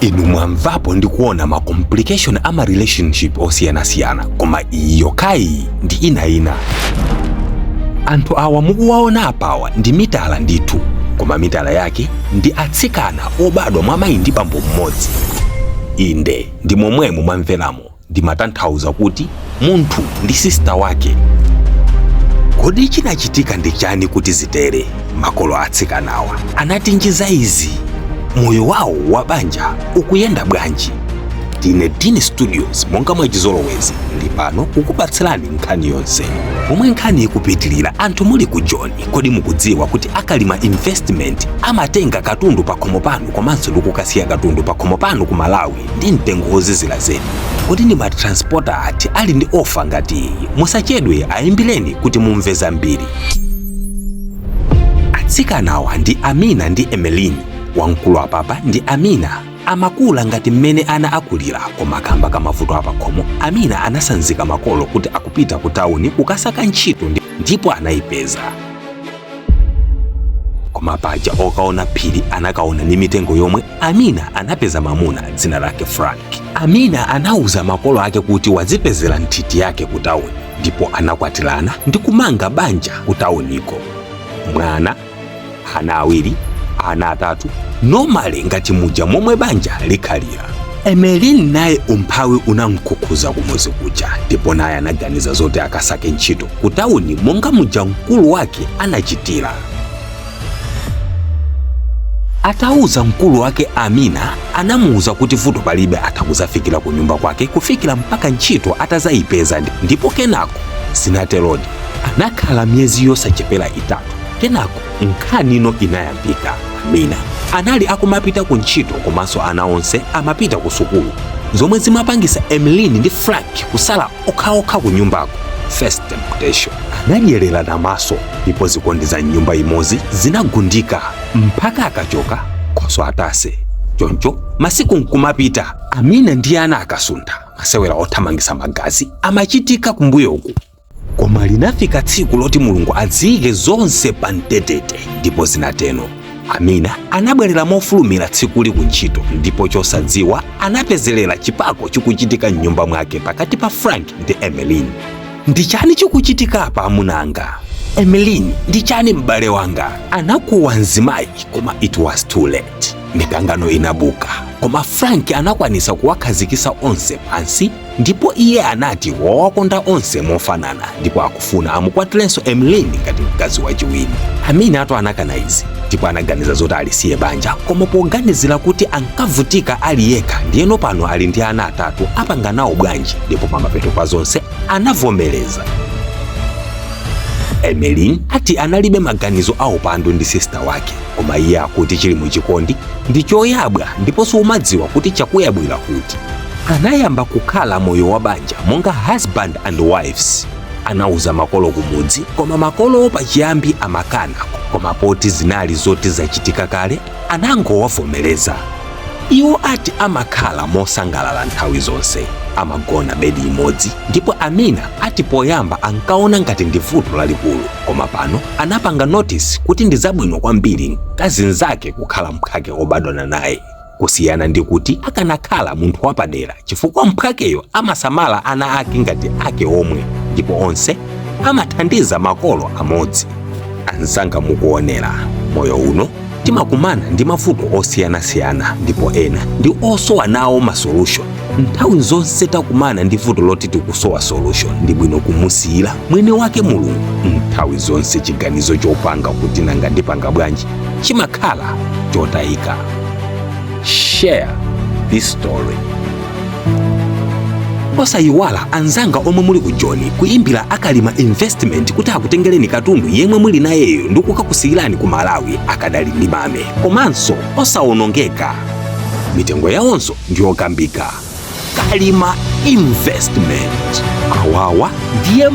Inu mwamvapo ndi kuona ma complication ama relationship osiyanasiyana, koma iyi yokhayi ndi ina. Anthu awa mukuwaona apawa ndi mitala ndithu, koma mitala yake ndi atsikana obadwa mwa mayi ndi bambo mmodzi. Inde, ndi momwemo mwamveramo, ndimatanthauza kuti munthu ndi sister wake. Kodi chinachitika ndi chani kuti zitere? Makolo atsikanawa anatinjiza izi? Moyo wawo wa banja ukuyenda bwanji? Tine Dini Studios, monga mwachizolowezi, ndi pano kukupatsirani nkhani yonse pomwe nkhani ikupitilira. Anthu muli ku Joni, kodi mukudziwa kuti Akalima Investment amatenga katundu pa khomo panu komanso ndikukasiya katundu pa khomo panu ku Malawi ndi mtengo wozizira zedi? Kodi ndi ma transporter ati ali ndi offer ngati iyi? Musachedwe, ayimbireni kuti mumve zambiri. Atsikanawa ndi Amina ndi Emeline. Wamkulu apapa ndi Amina. Amakula ngati mmene ana akulira, koma kamba kamavuto apakhomo, Amina anasanzika makolo kuti akupita ku tawuni kukasaka ntchito, ndipo anayipeza. Koma paja okaona phiri anakaona ndi mitengo yomwe. Amina anapeza mamuna dzina lake Frank. Amina anauza makolo ake kuti wadzipezera nthiti yake ku tawuni, ndipo anakwatirana ndi kumanga banja ku tawuniko. Mwana, ana awiri, ana atatu, normally ngati muja momwe banja likhalira. Emeline naye umphawi unamkhukhuza kumuzi kuja, ndipo naye anaganiza zoti akasake ntchito ku tawuni monga muja mkulu wake anachitira. Atauza mkulu wake Amina, anamuwuza kuti vuto palibe, atha kuzafikira ku nyumba kwake kufikira mpaka ntchito atazayipeza. Ndipo kenako zinaterodi. Anakhala miyezi yosachepera 3. Kenako nkhanino inayambika. Amina anali akumapita ku ntchito komanso ana onse amapita ku sukulu, zomwe zimapangisa Emeline ndi Frank kusala okhaokha ku nyumbako. First temptation, anadyerera namaso, ndipo zikondi za nyumba imodzi zinagundika mpaka akachoka khoso atase. Choncho masiku nkumapita, Amina ndi ana akasuntha, masewera othamangisa magazi amachitika kumbuyoku. Koma linafika tsiku loti Mulungu adziyike zonse pa mtetete, ndipo zinateno. Amina anabwerera mofulumira tsikuli ku ntchito, ndipo chosadziwa anapezerera chipako chikuchitika mnyumba mwake pakati pa Frank ndi Emeline. "Ndi chani chikuchitika apa, amunanga? Emeline, ndi chani, m'bale wanga?" anakuwa mzimayi, koma it was too late. Mikangano inabuka, koma Frank anakwanisa kuwakhazikisa onse pansi, ndipo iye anati wawakonda onse mofanana ndipo akufuna amukwatirenso Emeline ngati mkazi wachiwiri. Amina ato anakana izi ndipo anaganiza zoti alisiye banja, koma poganizira kuti ankavutika ali yekha, ndiyeno pano ali ndi ana atatu, apanga nawo bwanji? Ndipo pamapeto pa zonse anavomereza. Emeline ati analibe maganizo aupandu ndi sister wake, koma iye akuti chili muchikondi ndi choyabwa ndiponso umadziwa kuti chakuyabwira kuti. Anayamba kukhala moyo wa banja monga husband and wives. Anauza makolo kumudzi, koma makolowo pachiyambi amakana, koma poti zinali zoti zachitika kale, anangowavomereza. Iwo ati amakhala mosangalala nthawi zonse, amagona bedi imodzi, ndipo Amina ati poyamba ankaona ngati ndi vuto lalikulu, koma pano anapanga notice kuti ndi zabwino kwambiri mkazi nzake kukhala mphwake obadwana naye kusiyana ndi kuti akanakhala munthu wapadera, chifukwa mphwakeyo amasamala ana ake ngati ake omwe ndipo onse amathandiza makolo amodzi. Anzanga mukuonera, moyo uno timakumana ndi mavuto osiyanasiyana ndipo ena ndi osowa nawo ma solution. Nthawi zonse takumana ndi vuto loti tikusowa solution, ndi bwino kumusiyira mwini wake Mulungu. Nthawi zonse chiganizo chopanga kuti "Nanga ndipanga bwanji?" chimakhala chotayika. Share this story. Osayiwala, anzanga omwe muli ku Joni, kuimbira Akalima Investment kuti akutengereni katundu yemwe muli nayeyo ndi kukakusiyirani ku Malawi akadali ndi mame komanso osawonongeka. Mitengo yawonso ndiyokambika. Kalima Investment, awawa ndiye.